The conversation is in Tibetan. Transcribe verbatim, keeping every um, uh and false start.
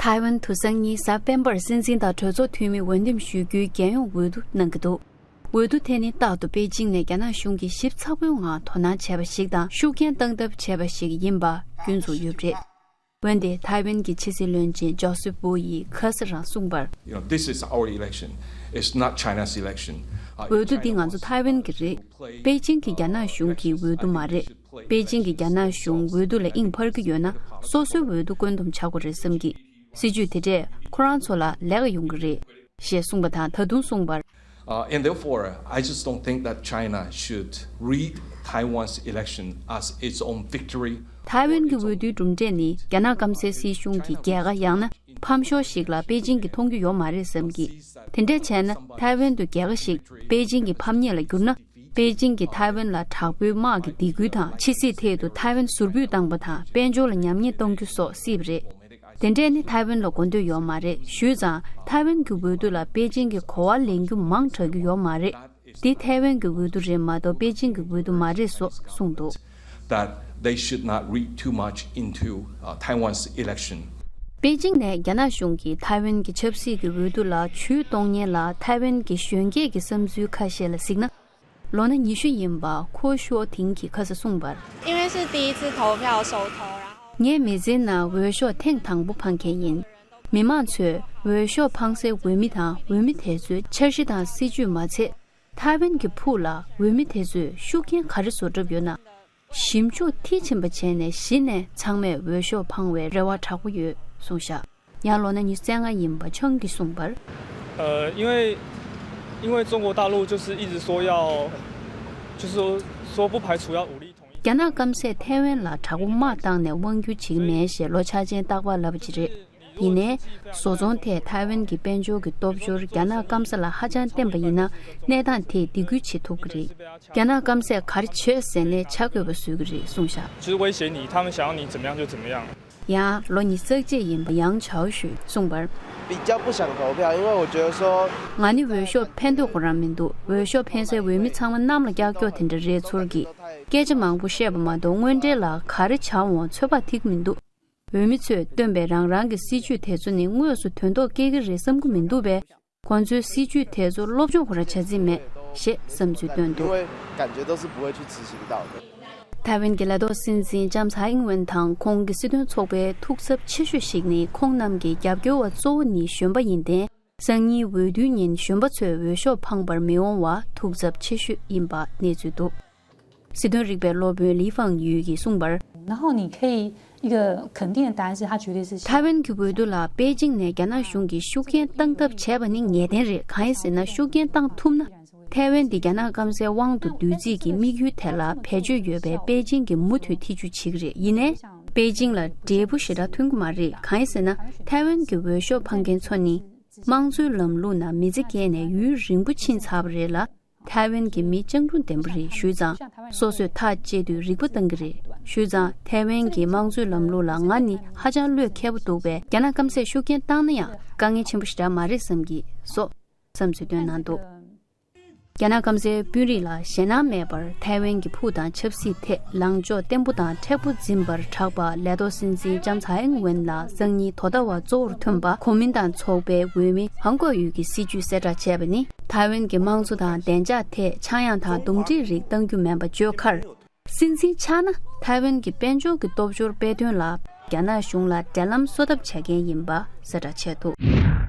ཐའེ་ཝན་དུ་སང་ཉིན་གཟའ་སྤེན་པར་སྲིད་འཛིན་དང་གྲོས་ཚོགས་འཐུས་མི་འོས་འདེམས་ཞུ་རྒྱུའི་རྒྱལ་ཡོངས་འོས་བསྡུ་གནང་གི་འདུག་འོས་བསྡུ་དེ་ནི་རྟག་ཏུ་པེ་ཅིང་ནས་རྒྱ་ནག་གཞུང་གིས་ཞིབ་ཚགས་པོའི་ངང་དོ་སྣང་བྱས་པ་ཞིག་དང་ཤུགས་རྐྱེན་བཏང་ཐབས་བྱས་པ་ཞིག་ཡིན་པ་སྐྱོན་འཛུགས་ཡོད་པ་རེད། འོན་ཏེ་ཐའེ་ཝན་གྱི་ཕྱི་སྲིད་བློན་ཆེན་ཇོ་སེ་པོ་ཡིས་ཁ་སང་རང་གསུངས་པར། You know, this is our election. It's not China's election. Uh, འོས་བསྡུ་འདི་ང་ཚོ་ཐའེ་ཝན་གྱི་རེད། པེ་ཅིང་གི་རྒྱ་ནག་གཞུང་གི་འོས་བསྡུ་མ་རེད། པེ་ཅིང་གི་རྒྱ་ནག་གཞུང་འོས་བསྡུ་ལ་དབྱིངས་འཕར་གྱི་ཡོད་ན་སོ་སོའི་འོས་བསྡུ་བཀོད་འདོམས་བྱ་དགོས་རེད་བསམ་གི། སྲིད་ཇུས་དེ་འདྲས་ཁོ་རང་ཚོ་ལ་ལས་ཀ་ཡོང་གི་རེད། ཞེས་གསུངས་པ་དང་ད་དུང་གསུངས་པར། Uh, and therefore, I just don't think that China should read Taiwan's election as its own victory. ཐའེ་ཝན་གྱི་འོས་བསྡུའི་གྲུབ་འབྲས་ནི་རྒྱ་ནག་སྐམ་སའི་སྲིད་གཞུང་གི་རྒྱལ་ཁ་ཡང་ན་ཕམ་ཤོས་ཤིག་ལ་པེ་ཅིང་གིས་མཐོང་རྒྱུ་ཡོད་མ་རེད་བསམ་གི། དེ་འདྲ་བྱས་ན་ཐའེ་ཝན་དུ་རྒྱལ་ཁ་ཞིག་པེ་ཅིང་གི་ཕམ་ཉེས་ལ་གྱུར་ན། པེ་ཅིང་གིས་ཐའེ་ཝན་ལ་དྲག་པོའི་དམག་གི་སྡིགས་སྐུལ་དང་ཕྱི་སྲིད་ཐད་དུ་ཐའེ་ཝན་ཟུར་ཕུད་བཏང་པ་དང་དཔལ་འབྱོར་ལ་ཉམས་ཉེས་གཏོང་རྒྱུ་སོགས་སྲིད་པ་རེད། དེ་འདྲས་ནི་ཐའེ་ཝན་ལ་གོ་འདོད་ཡོད་མ་རེད། ཞུས་ཙང་ཐའེ་ཝན་གྱི་འོས་བསྡུ་ལ་པེ་ཅིང་གི་གོ་བ་ལེན་རྒྱུ་མང་དྲགས་རྒྱུ་ཡོད་མ་རེད། འདི་ཐའེ་ཝན་གྱི་འོས་བསྡུ་རེད་མ་གཏོགས་པེ་ཅིང་གི་འོས་བསྡུ་མ་རེད་སོགས་གསུངས་འདུག That they should not read too much into uh, Taiwan's election. པེ་ཅིང་ནས་རྒྱ་ནག་གཞུང་གིས་ཐའེ་ཝན་གྱི་ཆབ་སྲིད་ཀྱི་འོས་བསྡུ་ལ་ཇུས་གཏོང་ཉེན་ལ་ཐའེ་ཝན་གྱི་གཞོན་སྐྱེས་ཀྱི་བསམ་ཚུལ་ཁ་ཤས་ལ་གཟིགས་ན། ལོ་ན་ཉི་ཤུ་ཡིན་པ་ཁོ་ཤོ་ཐིང་གིས་ཁ་སང་གསུངས་པར། 因为是第一次投票首投，然后 ངས་མི་ཚེའི་ནང་འོས་ཤོག་ཐེངས་དང་པོ་འཕང་མཁན་ཡིན། མི་མང་ཚོས་འོས་ཤོག་འཕང་སའི་འོས་མི་དང་འོས་མི་དེ་ཚོའི་འཆར་གཞི་དང་སྲིད་ཇུས་མ་ཚད། ཐའེ་ཝན་གྱི་ཕུགས་ལ་འོས་མི་དེ་ཚོས་ཤུགས་རྐྱེན་ག་རེ་བཟོ་གྲབས་ཡོད་ན། ཞིབ་འཇུག་མཐིལ་ཕྱིན་པ་བྱས་ནས་གཞི་ནས་ཚང་མས་འོས་ཤོག་འཕང་བའི་རེ་བ་དྲག་པོ་ཡོད་གསུངས་བཞག་ཡང་ལོ་ན་ཉི་ཤུ་རྩ་ལྔ་ཡིན་པ་ཆང་གིས་གསུངས་པར། 呃，因为因为中国大陆就是一直说要，就是说说不排除要武力统一。 རྒྱ་ནག་སྐམ་སས་ཐའེ་ཝན་ལ་དྲག་པོ་དམག་བཏང་ནས་དབང་སྒྱུར་བྱེད་ཀྱི་མེད་ཞེས་ལོ་འཆར་ཅན་རྟག་པར་ལབ་པ་ཅིག་རེད། ཡིན་ནའི། བཟོ་ཚོང་ཐད་ཐའེ་ཝན་གྱི་དཔལ་འབྱོར་གྱི་སྟོབས་འབྱོར་རྒྱ་ནག་སྐམ་ས་ལ་ཧ་ཅང་བརྟེན་པ་ཡིན་ན་གནས་སྟངས་དེས་སྡིགས་སྐུལ་བྱེད་ཐུབ་ཀྱི་རེད། རྒྱ་ནག་སྐམ་སས་ག་རེ་བྱོས་ཟེར་ནའི་བྱ་དགོས་པ་བཟོ་གི་རེད་གསུངས་བཞག 就是威胁你，他们想要你怎么样就怎么样。 ཡང་ལོ་ཉི་ཤུ་རྩ་གཅིག་ཡིན་པ་ཡང་ཆའོ་ཞུས་གསུངས་པར། 比较不想投票，因为我觉得说 ང་ནི་འོས་ཤོག་འཕེན་འདོད་ཁོ་རང་མི་འདུག་འོས་ཤོག་འཕེན་སའི་འོས་མི་ཚང་མ་གནམ་ལ་ཀྱག་ཀྱོག་དེ་འདྲ་རེད་ཚོར་གི། སྐད་ཆ་མང་པོ་བཤད་པ་མ་གཏོགས་དངོས་འབྲེལ་ལ་ག་རེ་བྱ་འོང་ཚོད་དཔག་ཐིག་མི་འདུག་འོས་མི་ཚོས་བཏོན་པའི་རང་རང་གི་སྲིད་ཇུས་དེ་ཚོ་ནི་དངོས་སུ་དོན་ཐོག་སྐྱེལ་གི་རེད་བསམ་གི་མི་འདུག་པས། ཁོང་ཚོའི་སྲིད་ཇུས་དེ་ཚོ་སློབ་སྦྱོང་ཁོ་རང་བྱ་རྩིས་མེད་ཞེས་བསམ་ཚུལ་བཏོན་འདུག 因为感觉都是不会去执行到的。 ཐའེ་ཝན་གྱི་ལས་ཐོག་སྲིད་འཛིན་ལྕམ་ཚའེ་ཨིང་ཝེན་དང་ཁོང་གི་སྲིད་དོན་ཚོགས་པའི་ཐུགས་འཚབ་ཆེ་ཤོས་ཤིག་ནི་ཁོང་རྣམས་ཀྱི་རྒྱབ་སྐྱོར་བ་གཙོ་བོ་ནི་གཞོན་པ་ཡིན་ཏེ། སང་ཉིན་འོས་བསྡུའི་ཉིན་གཞོན་པ་ཚོས་འོས་ཤོག་འཕངས་པར་མི་འོང་བ་ཐུགས་འཚབ་ཆེ་ཤོས་ཡིན་པ་གནས་ཚུལ་འདུག་སྲིད་དོན་རིག་པའི་སློབ་དཔོན་ལི་ཧྥང་ཡུས་ཀྱིས་གསུངས་པར། 然后你可以一个肯定的答案是，他绝对是 ཐའེ་ཝན་གྱི་འོས་བསྡུ་ལ་པེ་ཅིང་ནས་རྒྱ་ནག་གཞུང་གིས་ཤུགས་རྐྱེན་བཏང་ཐབས་བྱས་པ་ནི་ངེས་གཏན་རེད། གང་ཡིན་ཟེར་ན་ཤུགས་རྐྱེན་བཏང་ཐུབ་ན། ཐའེ་ཝན་འདི་རྒྱ་ནག་སྐམ་སའི་དབང་དུ་བསྡུ་རྩིས་ཀྱི་དམིགས་ཡུལ་དེ་ལ་བེད་སྤྱོད་ཡོད་པས་པེ་ཅིང་གིས་མུ་མཐུད་ཐེ་ཇུས་བྱེད་ཀྱི་རེད། ཡིན་ནའི། པེ་ཅིང་ལ་འབྲས་བུ་ཞེ་དྲག་ཐོན་གྱི་མ་རེད། གང་ཡིན་ཟེར་ན་ཐའེ་ཝན་གྱི་འོས་ཤོག་འཕང་མཁན་ཚོ་ནི། དམངས་གཙོའི་ལམ་ལུགས་ནང་མི་ཚེ་བསྐྱལ་ནས་ཡུན་རིང་པོ་ཕྱིན་ཚར་བ་རེད་ལ། ཐའེ་ཝན་གྱི་མི་སྤྱང་གྲུང་ལྡན་པ་རེད་ཞུས་ཙང་། སོ་སོས་ཐག་བཅད་དུས་རིག་པ་བཏང་གི་རེད་ཞུས་ཙང་། ཐའེ་ཝན་གྱི་དམངས་གཙོའི་ལམ་ལུགས་ལ་ང་ནི་ཧ་ཅང་བློས་འཁེལ་པོ་འདུག་པས། རྒྱ་ནག་སྐམ་སས་ཤུགས་རྐྱེན་བཏང་ན་ཡང་དཀའ་ངལ་ཆེན་པོ་ཞེ་དྲག་མ་རེད་བསམ་གྱི་སོགས་བསམ་ཚུལ་བཏོན་གནང་འདུག་རྒྱ་ནག་སྐམ་སའི་དཔོན་རིགས་ལ་ཞེད་སྣང་མེད་པར་ཐའེ་ཝན་གྱི་ཕུགས་དང་ཆབ་སྲིད་ཐད་ལངས་ཕྱོགས་བརྟན་པོ་དང་མཁྲེགས་པོ་འཛིན་པར་གྲགས་པ་ལས་ཐོག་སྲིད་འཛིན་ལྕམ་ཚའེ་ཨིང་ཝེན་ལ་སང་ཉིན་དོ་ཟླ་བ་གཙོ་བོར་ཐོན་པ་གོ་མིན་ཏང་ཚོགས་པའི་འོས་མི་ཧང་གོ་ཡུས་ཀྱི་སྲིད་ཇུས་གསལ་བསྒྲགས་བྱས་པ་ནི་ཐའེ་ཝན་གྱི་དམངས་གཙོ་དང་བདེ་འཇགས་ཐད་ཆག་ཡང་དང་གདོན་འདྲེའི་རིགས་གཏང་རྒྱུ་མིན་པ་བརྗོད་ཁར། སྲིད་འཛིན་ཆགས་ན་ཐའེ་ཝན་གྱི་དཔལ་འབྱོར་གྱི་སྟོབས་འབྱོར་སྤེལ་དོན་ལ་རྒྱ་ནག་གཞུང་ལ་འབྲེལ་ལམ་བཟོ་ཐབས་བྱ་མཁན་ཡིན་པ་གསལ་བསྒྲགས་བྱས་འདུག